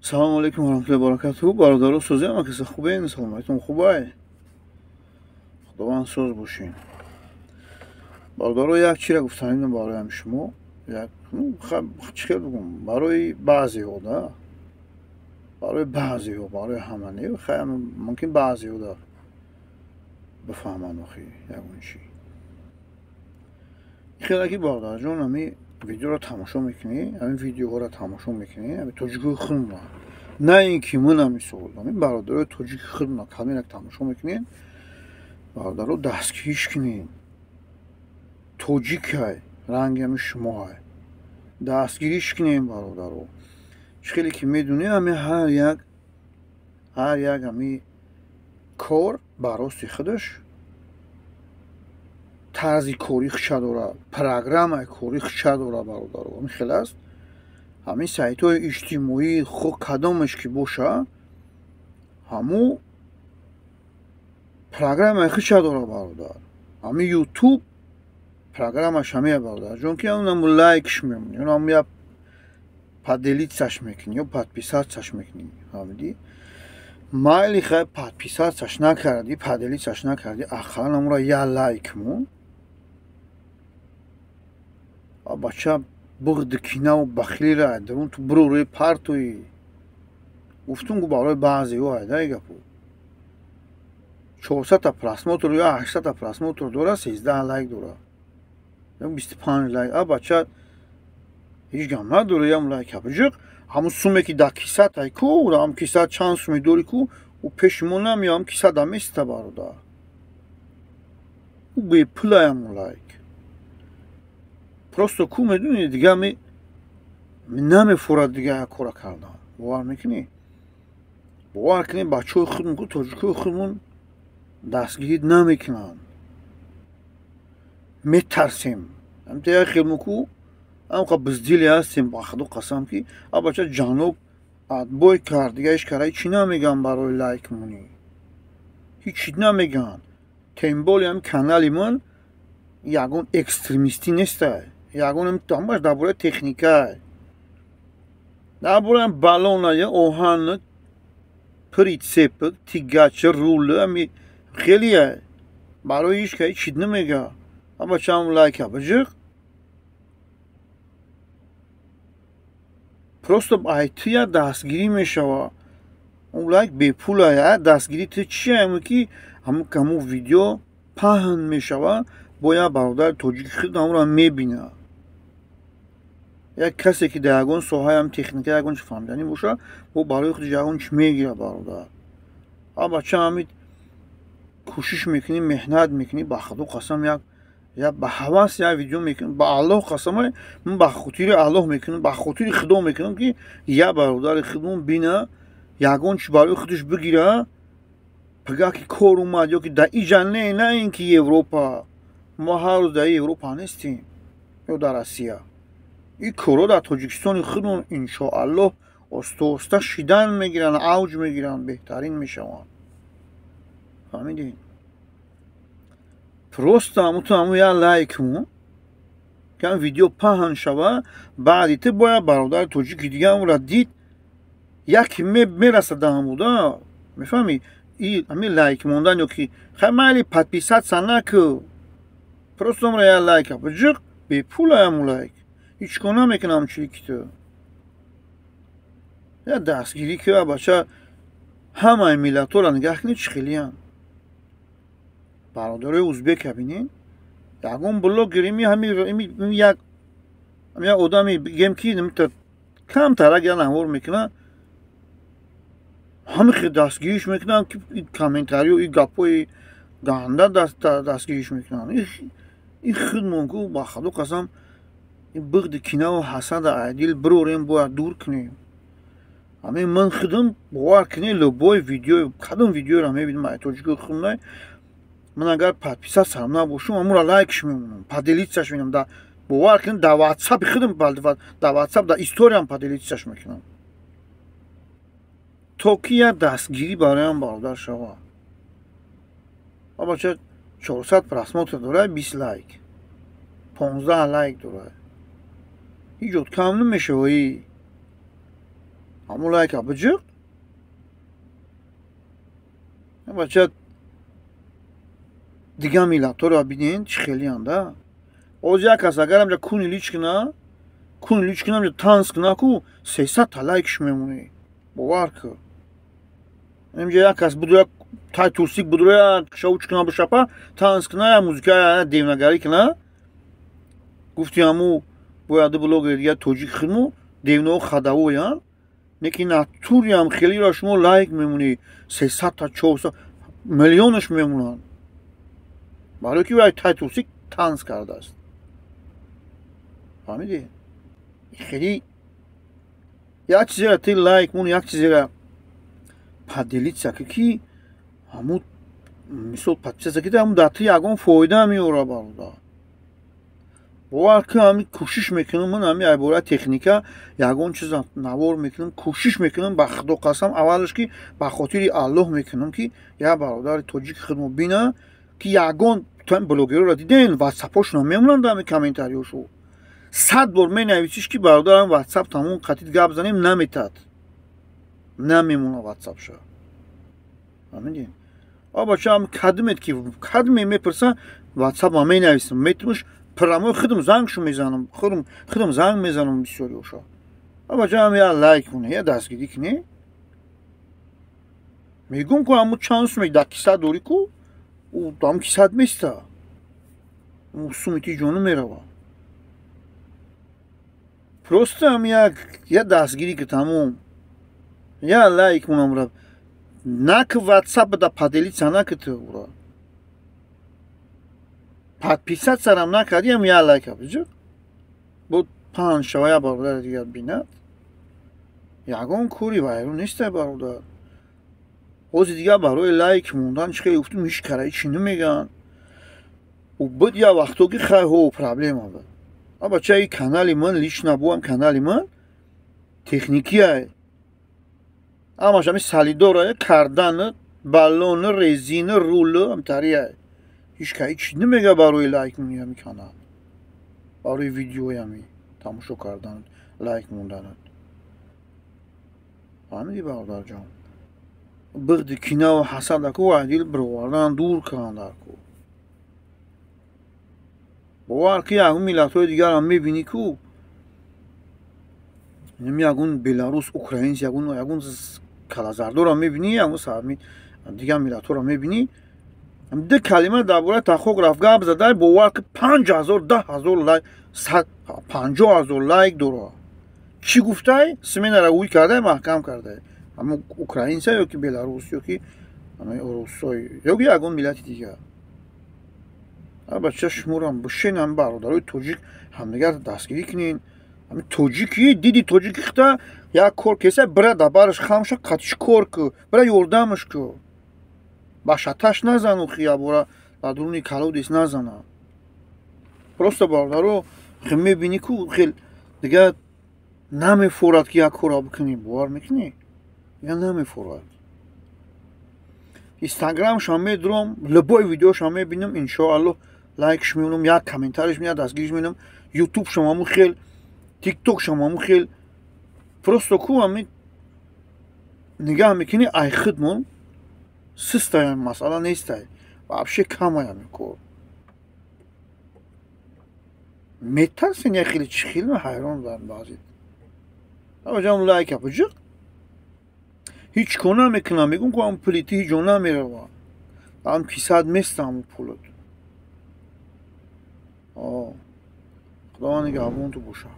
Салому алейкум ва раҳматуллоҳи ва баракатуҳ. Бародаро, созем, каса хубен? Саломатон хубай? Худованд соз бошин. Бародаро, як чира гуфтанидам бароям шумо, як чӣ хел бигӯм, барои баъзеҳо да, барои баъзеҳо, барои ҳама не, хай мумкин баъзеҳо да бифаҳманд охи ягон чӣ. Хеле ки бародарҷон, ами видеоро тамошо мекунӣ, ҳамин видеоҳоро тамошо мекунӣ, ҳамин тоҷикои худмона, на ин ки ман мисол, ҳамин бародарои тоҷики худмона кадминак тамошо мекунед, бародаро, дастгириш кунед. Тоҷикай, ранги ҳамин шумоай, дастгириш кунем, бародаро. Чӣ хеле ки медонӣ, ҳамин ҳар як ҳамин кор ба рости худаш тарзи кори худша дора, программаи кори худша дора, бародаро. Ҳамин хел аст. Ҳамин сайтҳои иҷтимоӣ, хо кадомеш ки боша, ҳамун программаи худша дора, бародар. Ҳамин Ютуб программаш ҳамия, бародар ҷон, ки ҳамун лайкш мемонӣ, ҳамун я поделиться-ш мекунӣ ё подписаться-ш мекунӣ, фаҳмидӣ? Майли, хай, подписаться-ш накардӣ, поделиться-ш накардӣ, ақаллан ҳамура я лайк мон. А бача, буғди кинаву бахилира дарун ту бурӯи партои. Гуфтум гу, барои баъзеҳо айда гапу. 400-та просмотр ё 800-та просмотр дора, 13 лайк дора, 25 лайк. А бача, ҳеҷ гам надора, ям лайк биҷиқ. Ҳамун суме ки дар кисатай ку, ҳам кисат чанд суме дори ку, ӯ пеши мо намея, ҳам кисада места, бародар. Ӯ бепулай ҳамун лайк. Просто ку медонӣ, дига намефурад, дига як кора кардан. Бовар мекунӣ? Бовар кунӣ, бачаҳои худмон ку, тоҷикои худмон дастгирӣ намекунанд. Метарсем. Ҳамта як хелмо ку, ҳамқа биздиле ҳастем, ба худо қасам, ки а бача ҷаноб отбой кард, дига ҳеҷ кара ҳечи намегӯянд барои лайк монӣ. Ҳечи намегӯянд. Тем более ҳами канали ман ягон экстремистӣ нестай. Ягон ҳамаш дар бораи техникай. Дар бораи баллона, оҳан, прицеп, тягач, рул, ҳами хелие. Барои ҳеҷ ка ҳечи намегӯяд. А бача, ҳам лайка биҷиқ. Просто айтия дастгирӣ мешава. Он лайк бепулая, дастгирӣ ту чия, ки ҳамун видео паҳн мешава, бо як бародари тоҷики худ ҳамонро мебина. Як касе ки дар ягон соҳаам техника ягон чи фаҳмиданӣ боша, бо барои худаш ягон чи мегира, бародар. А бача, ҳамин кӯшиш мекунӣ, меҳнат мекунӣ, ба худо қасам, як я ба ҳавас як видео мекунам, ба Аллоҳ қасам, ман ба хотири Аллоҳ мекунам, ба хотири Худо мекунам, ки як бародари худмон бина, ягон чи барои худаш бигира, пага ки кор омад ё ки дар иҷа не, на ин ки Европа, мо ҳар рӯз дар Европа нестем ё дар Россия. Ин корҳо дар Тоҷикистони худмон иншоаллоҳ оста оста шидан мегиранд, авҷ мегиранд, беҳтарин мешаванд. Фаҳмидед? Просто ҳамун ту ҳамун як лайк мон, ки ҳам видео паҳн шава, баъди ту бояд бародари тоҷики дига ҳамонро дид, яке мерасад дар ҳамуда, мефаҳмӣ? Ҳамин лайк мондан ё ки хай майли, подписаться наку, просто ҳамро як лайка биҷиқ, бепула ҳамун лайк. Ҳеҷ кор намекунам ҳамун чизе ки ту. Я дастгирӣ ки, бача, ҳамаи миллатҳоро нигаҳ кунед, чӣ хелиянд. Бародарои узбека бинед, ягон блогер ими як одаме бигем, ки камтарак я навор мекунад, ҳами хел дастгириш мекунанд, ки комментарио и гапҳои ганда дастгириш мекунанд. Ин худмон ку, ба худо қасам, ин буғди кинаву ҳасада айдил бирорем, бояд дур кунем. Ҳамин ман худам, бовар кунед, любой видео, кадом видеоро мебинам ай тоҷикои худмонай, ман агар подписаться набошам, ҳамура лайкш мемонам, поделиться-ш мекунам. Да, бовар кунед, дар Ватсапи худам, дар Ватсап, дар историям поделиться-ш мекунам, то ки як дастгирӣ бароям бародар шава. А бача, 400 просмотр дорад, 20 лайк, 15 лайк дорад. Ҳеҷ кам намешаваи. Ҳамун лайка биҷиқ. Бача дига миллатҳоро бинен чӣ хелиянд, да? Оз як кас агар амҷа куни лич кина, куни лич кина, амҷа танс кина ку 300 та лайкш мемонӣ. Бовар кун. Имҷа як кас будуя тай турсик будуя шауч кина бишапа, танс кина, я музика я девнагарӣ кина. Гуфти ҳаму бояд блогер дига тоҷик хидму девнао хадавоянд. Лекин натуриам хелиро шумо лайк мемонӣ 300 та 400 миллионаш мемонанд. Барои ки вай тай турсик танс кардааст. Фаҳмидӣ? Хеле як чизеро ти лайк мон, як чизеро поделиться ки ҳамун мисол подписаться ки ҳамун дар ти ягон фоида меора бародар. Бовар кун, ҳамин кӯшиш мекунам ман ҳамин айбораи техника ягон чиз навор мекунам, кӯшиш мекунам ба худо қасам, аввалаш ки ба хотири Аллоҳ мекунам ки як бародари тоҷики худмо бина ки ягон блогерро диден ватсапҳошона мемонанд ҳамин комментариёшу. 100 бор менависиш ки бародарам ватсап тамом қатид гап занем наметад. Намемона ватсапша. Фаҳмидӣ? А бача кадмет ки кадме мепурса ватсап ма менависам, метмуш прямой худам зангшу мезанам, худам занг мезанам бисёриёша. А бача ҳам я лайк куне, я дастгирӣ куне. Мегӯм ку ҳамун чанд суме дар киса дорӣ ку, ӯ ҳам кисат места. Ӯ суми ти ҷону мерава. Просто ҳам я дастгирӣ ки тамом. Я лайк кунам ра. Нак ватсап да поделиться накати ура. Подписаться рам накардӣ ҳам я лайк биҷа. Бо панҷ шава я бародари дигар бинад. Ягон кори вайрон неста бародар. Ҳозир дигар барои лайк мондан чӣ хеле гуфтум ҳеҷ кара ҳеҷ намегӯянд. Ӯ буд як вақто ки хай ҳо проблема буд. А бача и канали ман лично буам канали ман техникия. Ҳамаш ҳамин солидора кардан, баллон, резина, рул ҳамтария. Ҳеҷ кас ҳеҷ намега барои лайк монӣ ҳамин канал. Барои видеои ҳамин тамошо кардан, лайк монданат. Фаҳмидӣ бародарҷон? Биғди кинаву ҳасадаку вайдил бировардан дур кунанд дар ку. Бовар ки ягон миллатҳои дигарам мебинӣ ку ягон беларус, украинс, ягон калазардорам мебинӣ, ягон сарми дигар миллатҳоро мебинӣ, ду калима дар бораи тахограф гап задай, бовар ки 5000, 10 000 лайк, 50 000 лайк дора. Чӣ гуфтай? Сменаро ӯй кардай, маҳкам кардай. Ҳамун украинса ё ки беларус ё ки русой ё ки ягон миллати дигар. Бача шуморам бишен ҳам бародарои тоҷик ҳамдигар дастгирӣ кунен. Ҳамин тоҷики диди тоҷики хита як кор кеса бира дар бараш хамша қатиш кор ку, бира ёрдамаш ку. Ба шаташ назану хиябора дар дуруни колодец назана. Просто бародаро хел мебинӣ ку хел дигар намефорад ки як корро бикунӣ, бовар мекунӣ? Дигар намефорад. Инстаграмшам медурам, любой видеошам мебинам, иншоаллоҳ лайкш мемонам, як комментариш меяд, дастгириш мемонам, ютубшам ҳамун хел, тиктокшам ҳамун хел. Просто ку ҳамин нигаҳ мекунӣ ай худмон систая масъала нестай. Вообще камай ҳамин кор. Метарсен як хеле чӣ хел ҳайрон дар баъзе. Абаҷам лайка биҷиқ. Ҳеҷ кор намекунам, мегӯм ку ҳам пули ти ҳеҷ ҷо намерава. Ҳам кисат места ҳамун пулат. Худованд нигаҳбонту бошад.